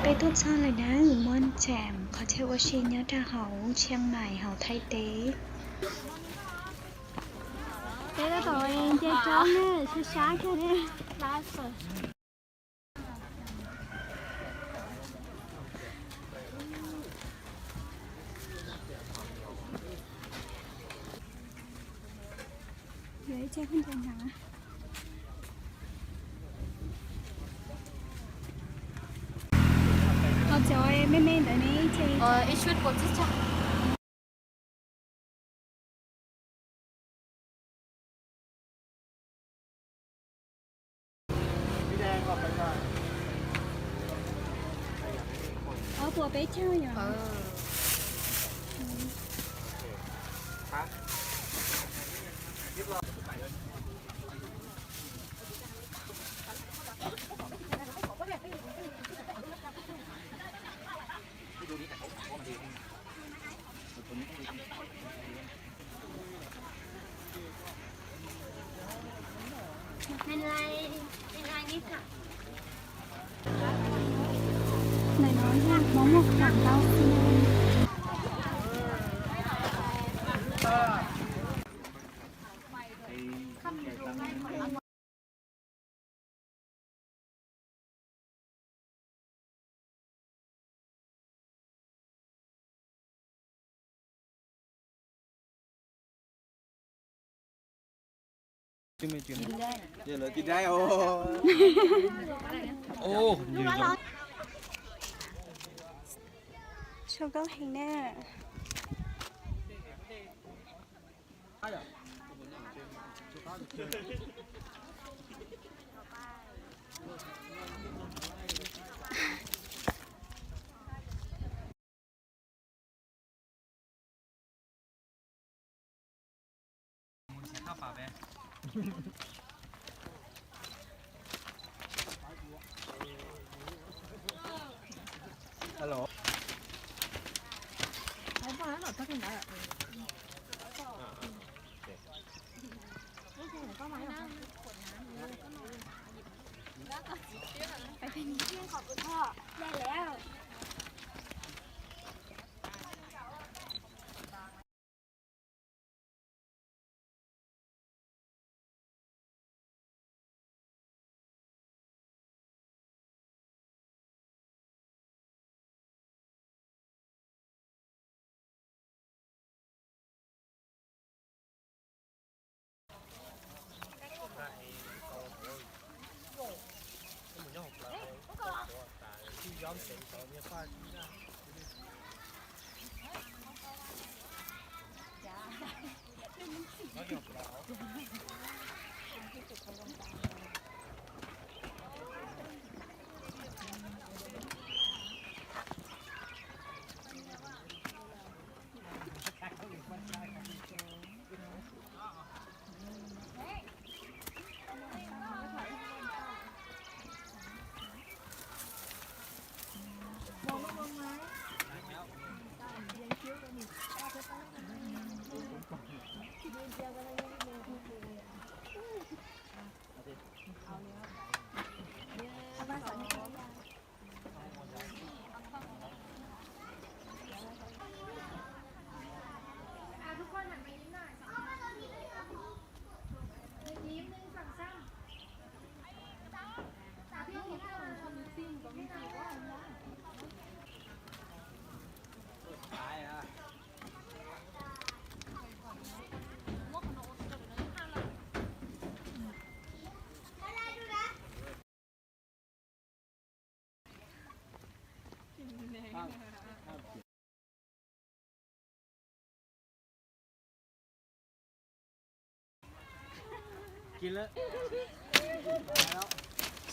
Peb tuaj txog lawm na, muaj tsam qhov chaw ua si nyob rau hauv Chiang Mai hauv Thaib teb. Peb tab tom nce roob na, sab sab kawg ne. Yog ib txoj kheej ntawm no. Ho cov me me ntawd ne, ib txoj ib txoj. Ob puas peb caug yom? Ntawm no yog mov muag khoom ntau xwb. Sâu kốc heev na.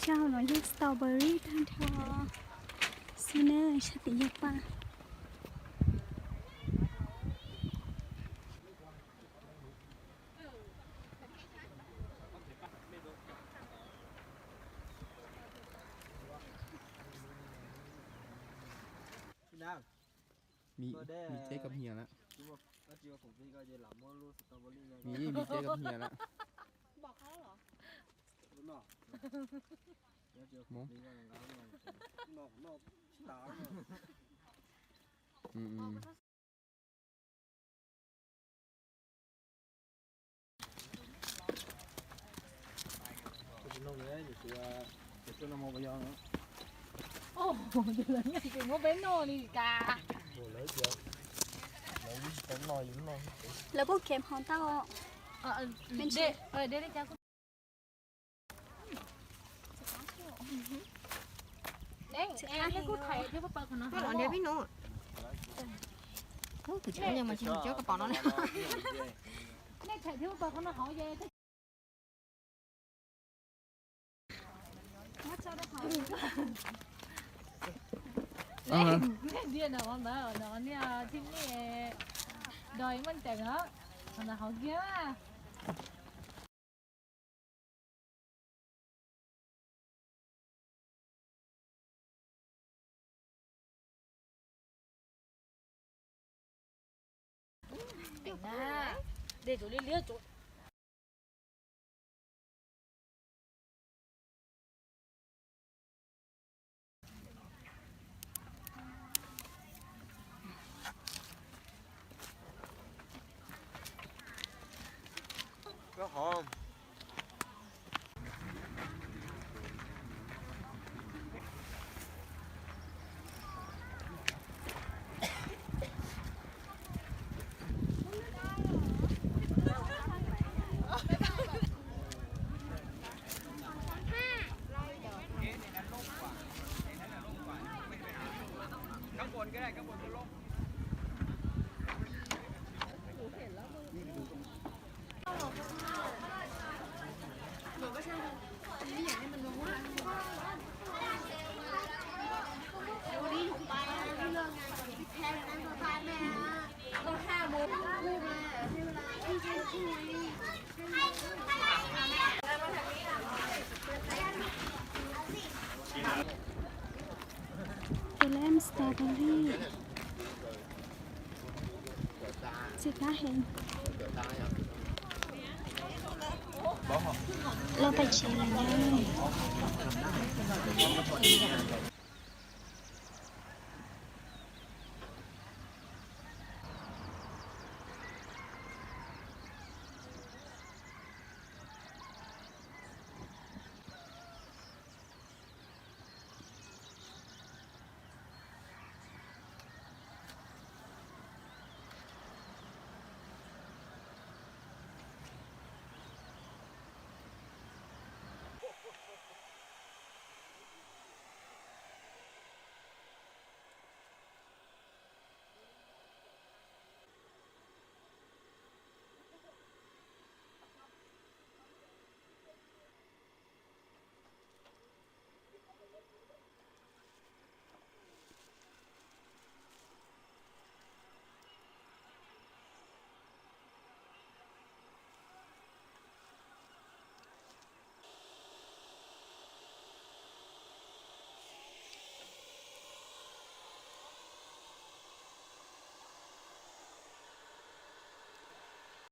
Sab hauv no yog strawberry tag nrho xwb na, sab tim yog paj. Mì, mì tép cơm hiền á. Mì, mì tép cơm hiền á. Mus. Ừ, ừ. Ua, lawv nyiam tsis muab peb noj li cas. Lawv kuj khev hov tau. Ub, kuv cov nyuag mas tsis cov kab pom no. Nej thaiv thiab pab qhov no hauv ces. Ntawd no, ntawd no, niag tib nej dog muaj ceem os, qhov ntawd hauv kiag. Dej tsuas liab liab tsuas. Tus lem strawberry. Txiv qab heev. Loj pes tsawg lawm na.